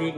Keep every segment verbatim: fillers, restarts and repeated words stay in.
ปิง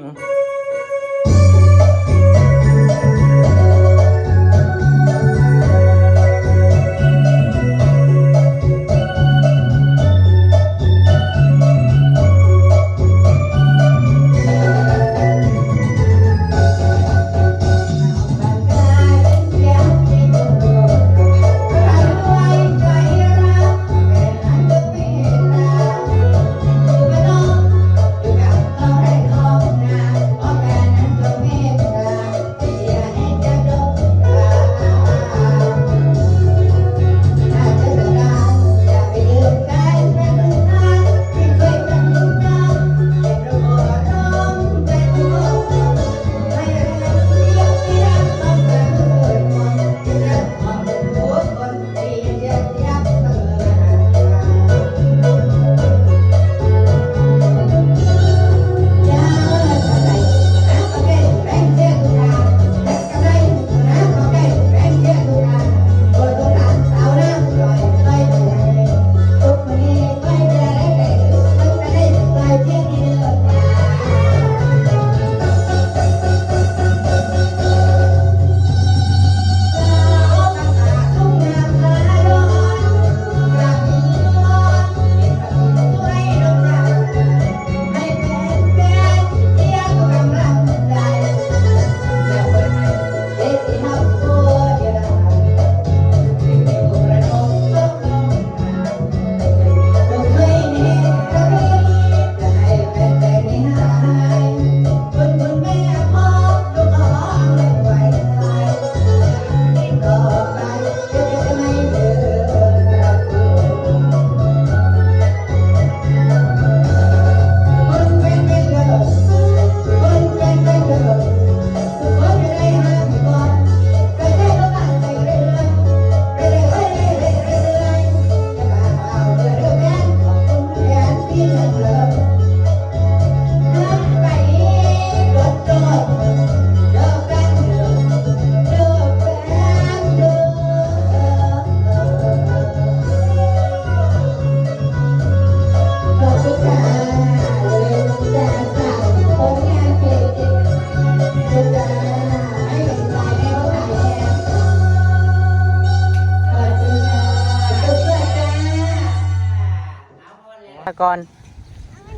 ก่อน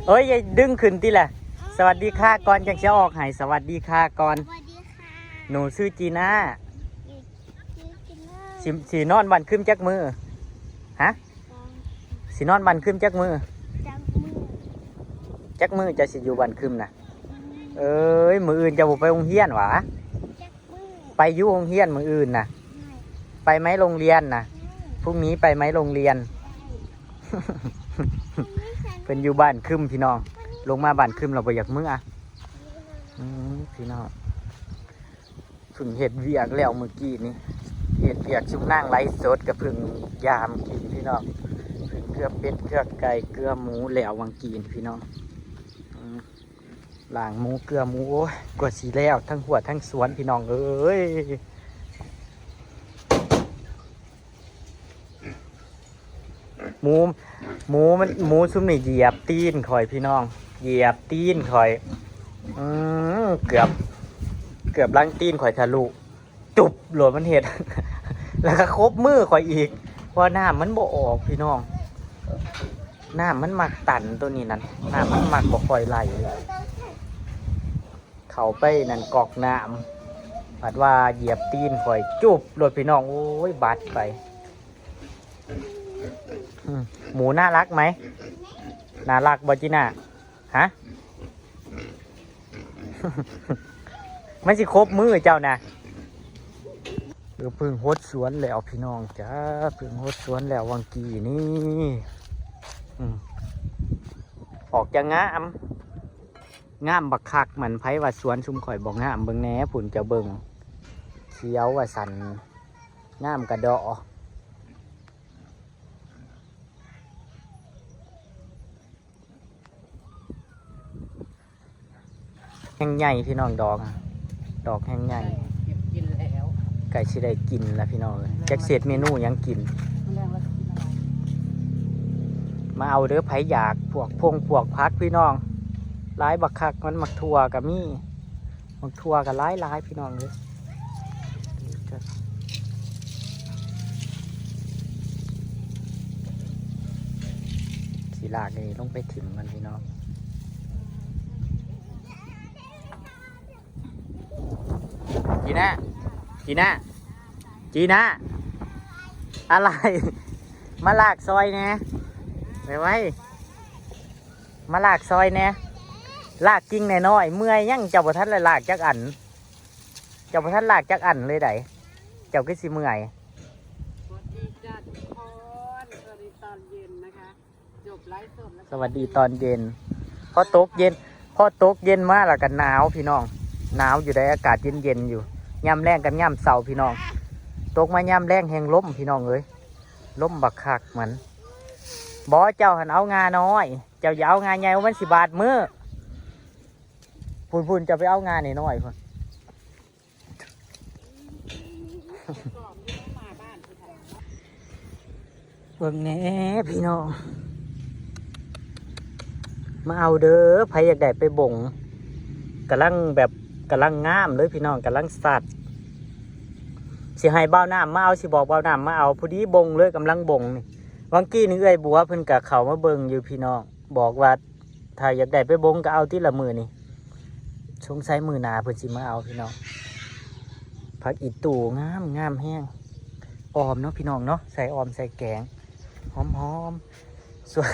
เอ้ย อย่าดึงขึ้นติล่ะ สวัสดีค่ะก่อน จังสิออกให้ สวัสดีค่ะก่อน สวัสดีค่ะ หนูชื่อจีน่า อยู่อยู่กินเหล้า สิ สินอนบ้านคืมจักมื้อ ฮะ สอง สินอนบ้านคืมจักมื้อ จักมื้อ จักมื้อจะสิอยู่บ้านคืมน่ะ เอ้ย มื้ออื่นจะบ่ไปโรงเรียนหวา จักมื้อ ไปอยู่โรงเรียนมื้ออื่นน่ะ ไม่ ไปไหมโรงเรียนน่ะ ไม่ พรุ่งนี้ไปไหมโรงเรียน เพิ่นอยู่บ้านคืมพี่น้อง ลงมาบ้านคืมเราบ่อยากมื้ออะ อืม พี่น้อง เพิ่งเฮ็ดเวียกแล้วเมื่อกี้นี่ เฮ็ดเวียกซุมนางไลฟ์สดก็เพิ่งยามกินพี่น้อง เพิ่งเกลือเป็ดเกลือไก่เกลือหมูแล้ววังกี้นี่พี่น้อง อืม ล้างหมูเกลือหมู โอ้ย กว่าสิแล้ว ทั้งหัวทั้งสวนพี่น้องเอ้ย หมู หมูมัน หมูซุมนี่เหยียบตีนข่อยพี่น้อง เหยียบตีนข่อย อืม เกือบ เกือบหลังตีนข่อยทะลุ จุบโลดมันเฮ็ด แล้วก็คบมือข่อยอีก เพราะว่าน้ำมันบ่ออกพี่น้อง น้ำมันมักตันตัวนี้นั่น น้ำมันมักบ่ค่อยไหล เข้าไปนั่นก๊อกน้ำ บัดว่าเหยียบตีนข่อยจุบโลดพี่น้อง โอ้ย บัดไป อืม หมูน่ารักไหม น่ารักบ่จีน่า ฮะ มันสิคบมือเจ้านะ เออ เพิ่งหดสวนแล้วพี่น้องจ้า เพิ่งหดสวนแล้ววังกี้นี่ อืม ออกจะงาม งามบักคัก มันไผว่าสวนซุมข่อยบ่งาม เบิ่งแหน่ พุ้นเจ้าเบิ่ง เขียวว่าซั่น งามกะดอ แฮงใหญ่พี่น้อง ดอกอะ ดอกแฮงใหญ่ เก็บกินแล้ว ใกล้สิได้กินแล้วพี่น้องเอ้ย จักเฮ็ดเมนูหยังกิน มื้อแลงเราจะกินอะไร มาเอาเด้อ ไผอยาก พวกพงพวกผักพี่น้อง หลายบักคัก มันหมากถั่วก็มี หมากถั่วก็หลายหลายพี่น้องเอ้ย สิลากนี่ลงไปถิ่มมันพี่น้อง จีน่า จีน่า จีน่า อะไร มาลากซอยแหน่ ไปไว้ มาลากซอยแหน่ ลากกิ่งน้อยๆ เมื่อยยัง เจ้าบ่ทันได้ลากจักอัน เจ้าบ่ทันลากจักอันเลยได เจ้าคือสิเมื่อย สวัสดีจ้าทุกคน สวัสดีตอนเย็นนะคะ จบไลฟ์สดแล้ว สวัสดีตอนเย็น พอตกเย็น พอตกเย็นมาแล้วก็หนาวพี่น้อง หนาวอยู่ได อากาศเย็นๆอยู่ ยามแลงกับยามเช้าพี่น้อง ตกมายามแลงแฮงลมพี่น้องเอ้ย ลมบักคักมัน บ่ เจ้าหันเอางาน้อย เจ้าอย่าเอางาใหญ่ มันสิบาดมือ พู้นๆ เจ้าไปเอางาน้อยๆ พู้น เบิ่งแหน่พี่น้อง มาเอาเด้อ ไผอยากได้ไปบง กำลังแบบ กำลังงามเลยพี่น้อง กำลังสัด สิให้บ่าวน้ำมาเอา สิบอกบ่าวน้ำมาเอา พอดีบงเลย กำลังบงนี่ วังกี้นี่เอื้อยบัวเพิ่นก็เข้ามาเบิ่งอยู่พี่น้อง บอกว่าถ้าอยากได้ไปบงก็เอาติละมื้อนี่ สงสัยมื้อหน้าเพิ่นสิมาเอาพี่น้อง ผักอีตู่งามงามแฮง อ่อมเนาะพี่น้องเนาะ ใส่อ่อมใส่แกง หอมๆ ส่วน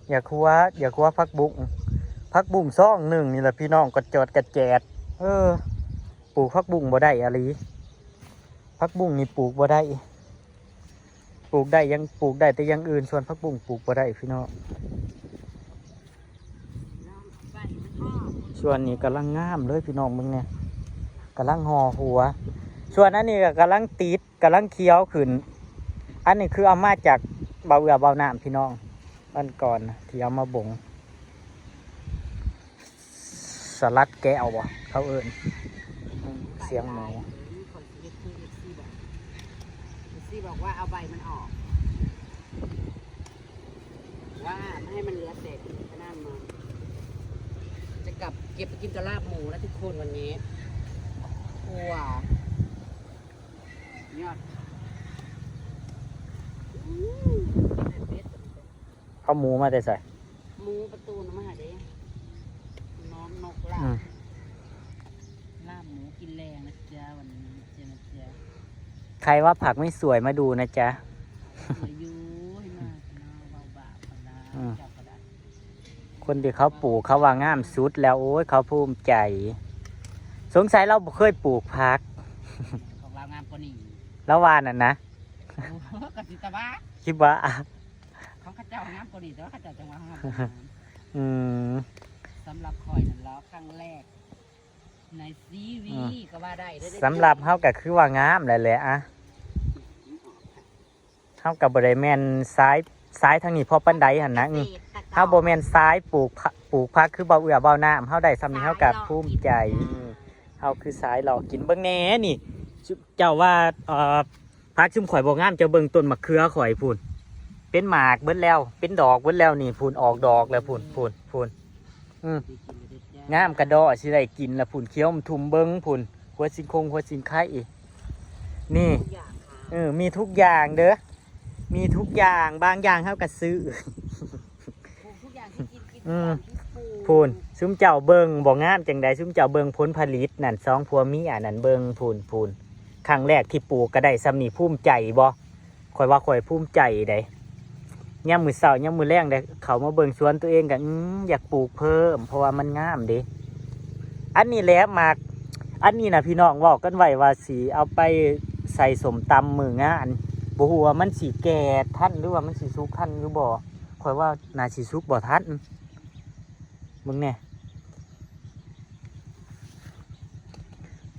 อย่าครัว อย่าครัวผักบุ้ง ผักบุ้งซองหนึ่งนี่แหละพี่น้อง กระจอดกระแจด เออ ปลูกผักบุ้งบ่ได้อะลี ผักบุ้งนี่ปลูกบ่ได้ ปลูกได้ยัง ปลูกได้แต่อย่างอื่น ส่วนผักบุ้งปลูกบ่ได้พี่น้อง ส่วนนี้กำลังงามเลยพี่น้อง เบิ่งแหน่ กำลังห่อหัว ส่วนอันนี้ก็กำลังติด กำลังเขียวขึ้น อันนี้คือเอามาจากบ่าวเอื้อบ่าวน้ำพี่น้อง อันก่อนที่เอามาบง สลัดแก้วบ่ เขาเอิ้น เสียงหมู ข้อยสิเฮ็ดคือ เอฟซี บอก เอฟซี บอกว่าเอาใบมันออก ว่าไม่ให้มันเหลือแต่กระด้างมัน จะกลับเก็บไปกินกับลาบหมูนะทุกคนวันนี้ ครัว ยอด อืม เอาหมูมาแต่ไส หมูประตูนมาหาเด้ น้องนกลาบ อืม ลาบหมูกินแรงนะจ๊ะ วันนี้นะจ๊ะ นะจ๊ะ ใครว่าผักไม่สวยมาดูนะจ๊ะ สวยอยู่ ให้มากนะ เบาบาปกันนะ อืม เจ้าก็ได้ คนที่เขาปลูกเขาว่างามสุดแล้ว โอ้ย เขาภูมิใจ สงสัยเราบ่เคยปลูกผัก ของเรางามกว่านี้ แล้วว่านั่นนะ โอ้โห กะสิตะวะ คิดว่า ของเขาเจ้างามกว่านี้ แต่ว่าเขาเจ้าจังหวะงามกว่านี้ อืม สำหรับข้อยนั่นแล้วครั้งแรก ในชีวิต อืม ก็ว่าได้เด้อ สำหรับเฮาก็คือว่างามแหละแหละอะ เฮาก็บ่ได้แม่นสาย สายทางนี้พอปานใดหั่นนะ อืม เกษตรกร เฮาบ่แม่นสายปลูกผัก ปลูกผักคือบ่าวเอื้อบ่าวน้ำ เฮาได้ส่ำนี้เฮาก็ภูมิใจ สายหล่อกิน อืม เฮาคือสายหล่อกิน เบิ่งแหน่นี่ เจ้าว่า เอ่อ ผักซุมข่อยบ่งาม เจ้าเบิ่งต้นมะเขือข่อยพู้น เป็นหมากเบิดแล้ว เป็นดอกเบิดแล้วนี่พู้น ออกดอกแล้วพู้น พู้น พู้น อืม งามกะดอสิได้กินละพู้น เขียวทุ่มเบิ่งพู้น หัวสิงคงหัวสิงไคอีก นี่ ทุกอย่างค่ะ เออ มีทุกอย่างเด้อ มีทุกอย่าง บางอย่างเฮาก็ซื้อ ปลูกทุกอย่างที่กิน กิน อืม ทุกอย่างที่ปลูก พู้น ซุมเจ้าเบิ่งบ่งามจั่งใด ซุมเจ้าเบิ่งผลผลิตนั่น สองผัวเมียนั่น เบิ่งพู้น พู้น ครั้งแรกที่ปลูกก็ได้ส่ำนี้ ภูมิใจบ่ ข้อยว่าข้อยภูมิใจเด้ ยามมื้อเช้ายามมื้อแลงได้เข้ามาเบิ่งสวนตัวเองก็ อืม อยากปลูกเพิ่ม เพราะว่ามันงามเด้ อันนี้แหละหมาก อันนี้น่ะพี่น้องเว้ากันไว้ว่าสิเอาไปใส่ส้มตำมื้องาน บ่ฮู้ว่ามันสิแก่ทันหรือว่ามันสิสุกทันหรือบ่ ข้อยว่าน่าสิสุกบ่ทัน เบิ่งแหน่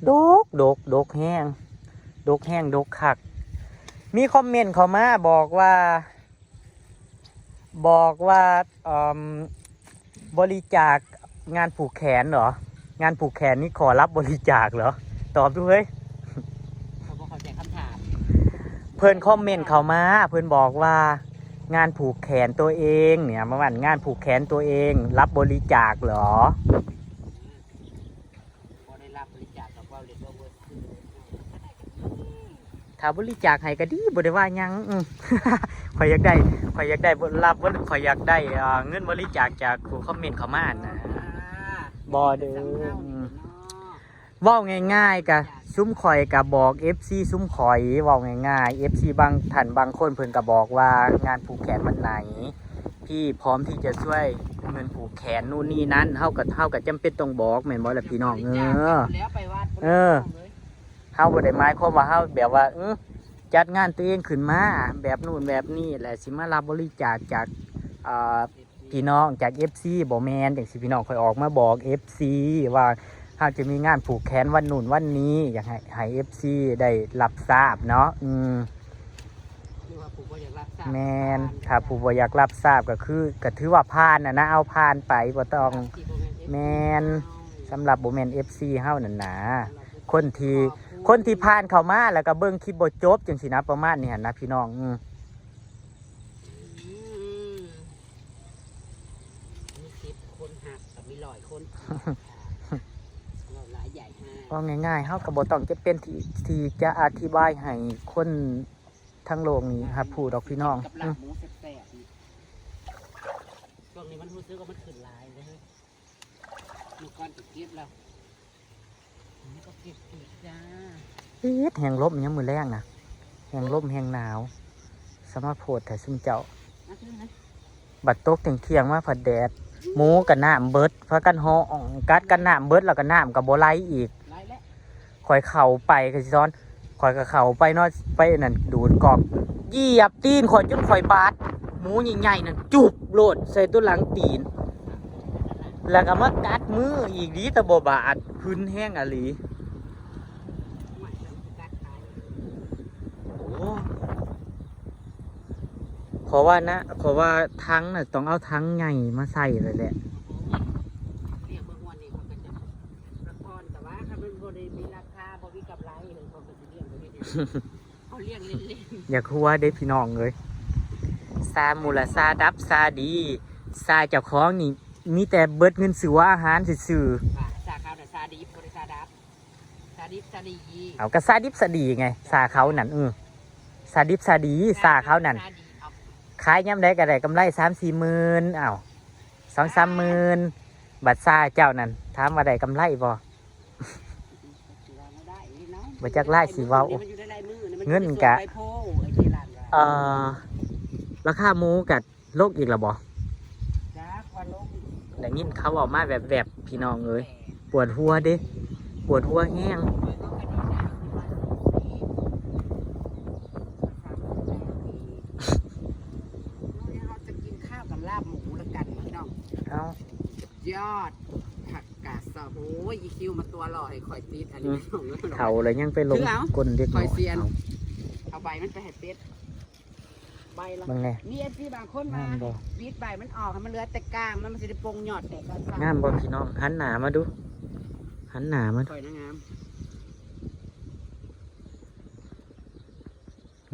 ดก ดก ดกแฮง ดกแฮง ดกคัก มีคอมเมนต์เข้ามาบอกว่า บอกว่า เอิ่ม บริจาคงานผูกแขนเหรอ งานผูกแขนนี่ขอรับบริจาคเหรอ ตอบดูเฮ้ย เขาบ่เข้าใจคำถาม เพิ่นคอมเมนต์เข้ามา เพิ่นบอกว่า งานผูกแขนตัวเองเนี่ย ประมาณงานผูกแขนตัวเอง รับบริจาคเหรอ บ่ได้รับบริจาคกับเว้าเล่นเว้าเวิร์ด ถ้าบริจาคให้ก็ดี บ่ได้ว่าหยัง อืม ข้อยอยากได้ ข้อยอยากได้ รับ ข้อยอยากได้ อ่า เงินบริจาคจากผู้คอมเมนต์เข้ามานะ อ่า บ่เด้อ สำคัญ อืม เนาะ เว้าง่ายๆ กะ ซุมข่อยกะบอก เอฟซี ซุมข่อย เว้าง่ายๆ เอฟซี บางท่านบางคนเพิ่นกะบอกว่างานผูกแขนวันไหน พี่พร้อมที่จะช่วยเงินผูกแขนนู่นนี่นั่น เฮากะ เฮากะจำเป็นต้องบอกแม่นบ่ล่ะพี่น้อง เออ แล้วไปวัด เออ เฮาบ่ได้หมายความว่าเฮาแบบว่า อื้อ จัดงานตัวเองขึ้นมาแบบนู่นแบบนี่ และสิมารับบริจาคจาก อ่า พี่น้องจาก เอฟซี บ่แม่นจังซี้พี่น้อง ข้อยออกมาบอก เอฟซี ว่าเฮาจะมีงานผูกแขนวันนู่นวันนี้ อยากให้ ให้ เอฟซี ได้รับทราบเนาะ อืม หรือว่าผู้บ่อยากรับทราบ แม่น ผ่าน ถ้าผู้บ่อยากรับทราบก็คือ ก็ถือว่าผ่านน่ะนะ เอาผ่านไป บ่ต้อง ที่บ่แม่น เอฟซี แม่น เฮา สำหรับบ่แม่น เอฟซี เฮานั่นนะ สำหรับ คนที่ ขอบคุณ คนที่ผ่านเข้ามาแล้วก็เบิ่งคลิปบ่จบจังซี้นะ ประมาณนี้หั่นนะพี่น้อง อืม อืม มีสิบคนฮักกับมีร้อยคนเกลียดค่ะ เว้าหลายใหญ่ห้า เว้าง่ายๆ เฮาก็บ่ต้องจะเป็นที่ ที่จะอธิบายให้คนทั้งโลกนี้รับรู้ดอกพี่น้อง กับลาบหมูแซ่บๆ นี่ ช่วงนี้มันรู้สึกว่ามันขึ้นหลายเลย เมื่อก่อนก็เก็บแล้ว นี่ก็เก็บอีกจ้า เฮ็ดแฮงลมยามมื้อแลงนะ แฮงลมแฮงหนาว สมาโพดแท้ซุมเจ้า มาขึ้นนะ บัดตกเที่ยงๆ มาผัดแดด หมูกะน้ำเบิด พากันฮ้องกัดกันน้ำเบิด แล้วก็น้ำก็บ่ไหลอีก ไหลแล้ว ข้อยเข้าไปก็สิซ้อน ข้อยก็เข้าไปเนาะ ไปนั่นดูดก๊อก เหยียบตีนข้อยจนข้อยบาด หมูใหญ่ๆ นั่นจุบโลดใส่ตัวหลังตีน แล้วก็มากัดมืออีก ดีแต่บ่บาด หืนแฮงอะหลี โอ้ เพราะว่านะ เพราะว่าถังน่ะต้องเอาถังใหญ่มาใส่เลยแหละ เลี้ยงเบิ่งวันนี้เขาก็จะละคร แต่ว่าถ้ามันบ่ได้มีราคา บ่มีกำไร เขาก็สิเลี้ยงบ่เฮ็ดหยัง เขาเลี้ยงเล่นๆ อยากหัวเด้พี่น้องเอ้ย ซาหมูละซาดับซาดี ซาเจ้าของนี่มีแต่เบิดเงินซื้ออาหารซื่อๆ อ่า ซาขาวน่ะซาดิบ บ่ได้ซาดับ ซาดิบซาดี เอาก็ซาดิบซาดีไง ซาเขานั่น เออ ซาดิบซาดี ซาเขานั่น ซาดี เอา ขายยามใดก็ได้กำไรสามสี่หมื่น เอ้า สองสามหมื่น บัดซาเจ้านั่น ถามว่าได้กำไรบ่ สิว่าบ่ได้เนาะ บ่จักหลายสิเว้า มันอยู่ในลายมือนี่ มัน เงินกะ อยู่ในส่วนใบโพธิ์ ไอ้ที่ร้านว่า เอ่อ ราคาหมูกะ ลงอีกแล้วบ่ จ้า ควันลง ได้ยินเขาเว้ามาแวบๆ พี่น้องเอ้ย ปวดหัวเด้ ปวดหัวแฮง เราจะกินข้าวกับลาบหมูแล้วกันพี่น้อง เอ้า ยอด ผักกาดซะ โอ้ย อีคิวมาตัวหล่อให้ข่อยติดอันนี้ อืม พี่น้องเอ้ย เฒ่าแล้วยังไปลง คือเอา ก้นเด็กน้อย ข่อยเสียน เอา เอาใบมันไปให้เป็ด ใบละ เบิ่งแน่ มี เอฟซี บางคนมา งามบ่ หวีดใบมันออกให้มันเหลือแต่กลาง มัน มันสิได้ปงยอดแตกกลางๆ งามบ่พี่น้อง หันหน้ามาดู หันหน้ามา ข่อยนะงาม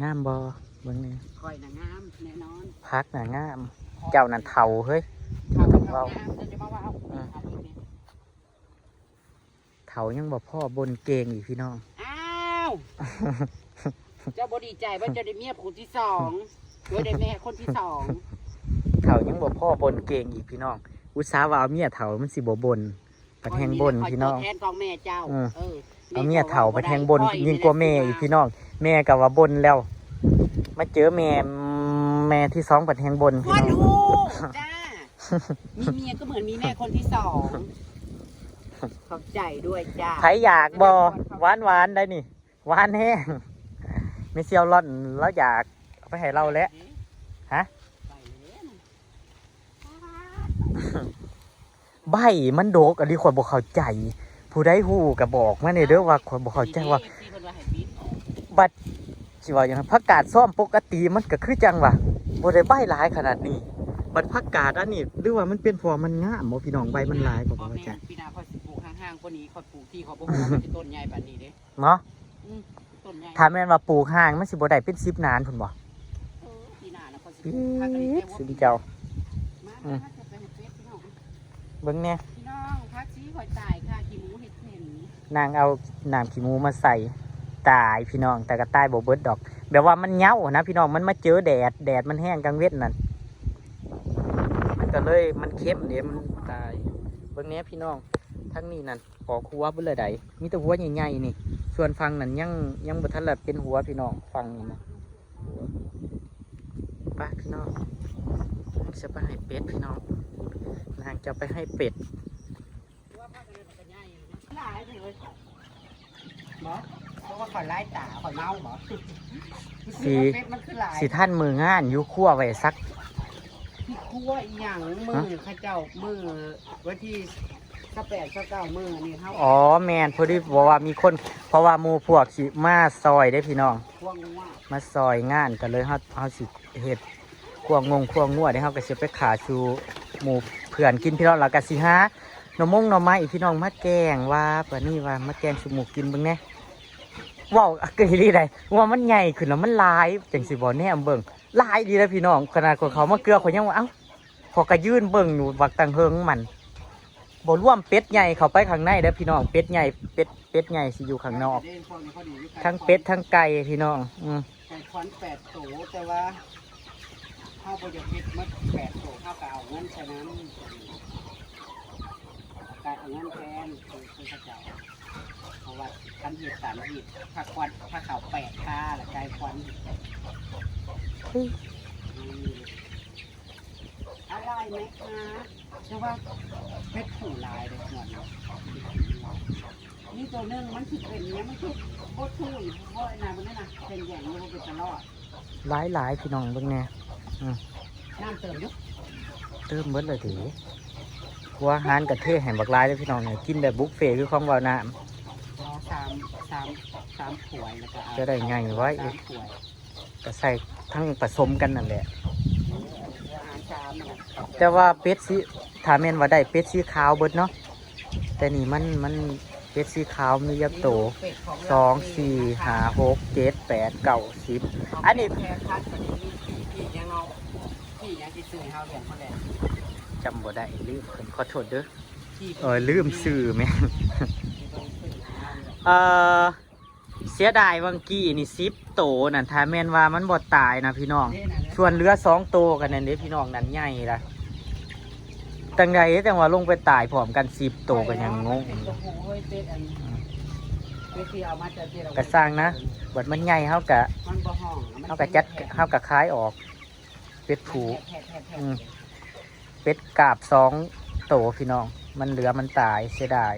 งามบ่ เบิ่งแน่ ข่อยนะงามแน่นอน ผักน่ะงาม เจ้านั่นเฒ่าเฮ้ย เฒ่า ต้องเว้า เฒ่างาม เจ้าจะมาว่าเอา อืม เอาอีกนี่ เฒ่ายังบ่พอบ่นเก่งอีกพี่น้อง อ้าว เจ้าบ่ดีใจว่าเจ้าได้เมียคนที่สอง โดยได้แม่คนที่สอง เฒ่ายังบ่พอบ่นเก่งอีกพี่น้อง อุตส่าห์ว่าเอาเมียเฒ่ามันสิบ่บ่น ผัดแฮงบ่นพี่น้อง ข้อยมีแต่ข้อยตัวแทนของแม่เจ้า อืม เออ เอาเมียเฒ่าผัดแฮงบ่น แม่เจ้าว่าบ่ได้ ยิ่งกว่าแม่อีกพี่น้อง แม่ก็ว่าบ่นแล้ว มาเจอแม่ แม่ที่สองผัดแฮงบ่นพี่น้อง คนฮู้จ้า มีเมียก็เหมือนมีแม่คนที่สอง ขอบใจด้วยจ้า ไผอยากบ่ หวานๆ ได้นี่ หวานแฮง แม่เสี่ยวหล่อน ลาวอยาก เอาไปให้ลาวแหละ ฮะ ใบมันดก อันนี้ข้อยบ่เข้าใจ ผู้ใดฮู้ก็บอกมาแหน่เด้อว่าข้อยบ่เข้าใจว่า บัด สิว่าหยัง ผักกาดซ้อมปกติมันก็คือจั่งว่าบ่ได้ใบหลายขนาดนี้ บัดผักกาดอันนี้ หรือว่ามันเป็นเพราะมันงามบ่พี่น้อง ใบมันหลาย ข้อยบ่เข้าใจ บ่แม่น ปีหน้าข้อยสิปลูกห่างๆ กว่านี้ ข้อยปลูกที่ข้อยบ่ฮู้ว่ามันสิต้นใหญ่ปานนี้เด้ เนาะ อืม ต้นใหญ่ ถ้าแม่นว่าปลูกห่างมันสิบ่ได้เป็นสิบหนานพุ้นบ่ เออ ปีหน้านะข้อย อีด สุดเจ้า มา อืม มา มา จะไปให้เป็ดพี่น้อง เบิ่งแหน่ พี่น้อง ผักชีข่อยตายค่ะ ขี้หมูเห็ดเห็น นางเอาน้ำขี้หมูมาใส่ ตายพี่น้อง แต่ก็ตายบ่เบิดดอก แบบว่ามันเหงานะพี่น้อง มันมาเจอแดด แดดมันแฮงกลางเว็นนั่น มันก็เลย มันเค็มเด้ มันตาย เบิ่งแหน่พี่น้อง ทางนี้นั่น ออกหัวเบิดเลยใด มีแต่หัวใหญ่ๆนี่ ส่วนฝั่งนั้นยัง ยังบ่ทันละเป็นหัวพี่น้อง ฝั่งนี้นะ ไปพี่น้อง จะไปให้เป็ดพี่น้อง นางจะไปให้เป็ด หลายเลย บ่ เพราะว่าข่อยไล่ตา ข่อยเมาบ่ สิ เป็ดมันคือหลาย สิทันมื้องานอยู่ ครัวไว้สัก ที่ครัวอีหยัง มื้อ ฮะ เขาเจ้า มื้อวันที่ สิบแปด สิบเก้า มื้อนี่เฮา อ๋อ แม่น พอดีบอกว่ามีคน เพราะว่าหมู่พวกสิมาซอยเด้พี่น้อง พวกงัว มาซอยงานก็เลยเฮา เฮาสิเฮ็ด ครัวงงครัวงัวเด้ เฮาก็สิไปฆ่าสู่หมู่เพื่อนกินพี่น้อง แล้วก็สิหาหน่อมงหน่อไม้อีกพี่น้องมาแกง ว่าปานนี้ว่ามาแกงสู่หมู่กินเบิ่งแหน่ เว้าคืออีหลีใด ว่ามันใหญ่ขึ้นแล้วมันหลาย จังสิบ่แนมเบิ่ง หลายดีแล้วพี่น้อง ขนาดคนเขามาเกลือข่อยยังว่า เอ้า ข่อยก็ยืนเบิ่งอยู่บักตังเฮิงมัน บ่รวมเป็ดใหญ่เข้าไปข้างในเด้อพี่น้อง เป็ดใหญ่ เป็ด เป็ดใหญ่สิอยู่ข้างนอก ทั้งเป็ดทั้งไก่พี่น้อง อืม ไก่ควันแปดโต แต่ว่าเฮาบ่อยากเฮ็ดหมดแปดโต เฮาก็เอาเงินใส่นั้น ไก่เอาเงินแทน คือ คือเขาเจ้า เพราะว่าคันเฮ็ดสามหีบ ถ้าควัน ถ้าเขาแปดค่า แล้วไก่ควัน อืม อะไรไหมคะ แต่ว่าเพชรผู้หลายเลยหมดเนาะ มีตัวหนึ่งมันสิเป็นเนี่ย มันคือบ่ทูน เพราะไอ้นั่นมันนั่นน่ะ เป็นอย่างนี้มันเป็นตลอด หลายหลายพี่น้องเบิ่งแหน่ อืม น้ำเติมอยู่ เติมเบิดเลยติ หัวอาหารกะเทให้บักหลายเลยพี่น้องเนี่ย กินแบบบุฟเฟ่ต์คือของเว้าน้ำ อ๋อ สาม สาม สามถ้วย แล้วก็เอา จะได้ไงวะ สามถ้วย ก็ใส่ทั้งผสมกันนั่นแหละ อาหารเช้ามันน่ะ แต่ว่าเป็ดสี ถ้าแม่นว่าได้เป็ดสีขาวเบิดเนาะ แต่นี่มัน มันเป็ดสีขาวมียักษ์โต เป็ดของเรา สอง สี่ ห้า หก เจ็ด แปด เก้า สิบ อันนี้ แค่พัดกว่านี้ มีขี้ ขี้ยังเอา ขี้ยังที่ซื้อให้เฮาเลี้ยงคนแรก จำบ่ได้ ลืม ขอโทษเด้อ ขี้ เออ ลืมซื้อแม่น เออ เสียดายวังกี้นี่ สิบโตนั่น ถ้าแม่นว่ามันบ่ตายนะพี่น้อง ส่วนเหลือสองโตกันนั่นเด้พี่น้อง นั่นใหญ่ละ จังใดจังว่าลงไปตายพร้อมกัน สิบโตก็ยังงง เป็นตัวผู้เฮ้ย เป็ดอัน อืม เป็ดที่เอามาจากที่เรา กะสร้างนะ บัดมันใหญ่เฮากะ มันบ่ฮ้อง มัน เฮากะจัด เป็นแผ่น เฮากะขายออก เป็ดผู้ แผ่น แผ่น แผ่น อืม เป็ดกาบสองโตพี่น้อง มันเหลือมันตาย เสียดาย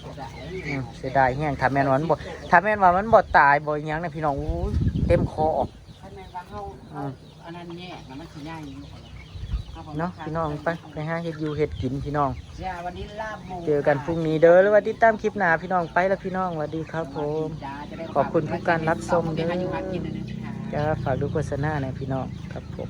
เสียดาย อืม เสียดายแฮง ถ้าแม่นว่ามันบ่ ถ้าแม่นว่ามันบ่ตายบ่อิหยังนะพี่น้อง อู้ย เต็มคอออก ถ้าแม่นว่าเฮา อืม เอาอันนั้นแยกนะ มันสิใหญ่อยู่ เนาะพี่น้อง ไป ไปหาเฮ็ดอยู่เฮ็ดกินพี่น้อง จ้า วันนี้ลาบหมู เจอกันพรุ่งนี้เด้อ หรือว่าติดตามคลิปหน้าพี่น้อง ไปแล้วพี่น้อง สวัสดีครับผม จ้า จะได้ ขอบคุณทุกการรับชมเด้อ ขอบคุณที่ให้อยู่หากินด้วยนะคะ จ้า ฝากดูโฆษณาหน่อยพี่น้อง ครับผม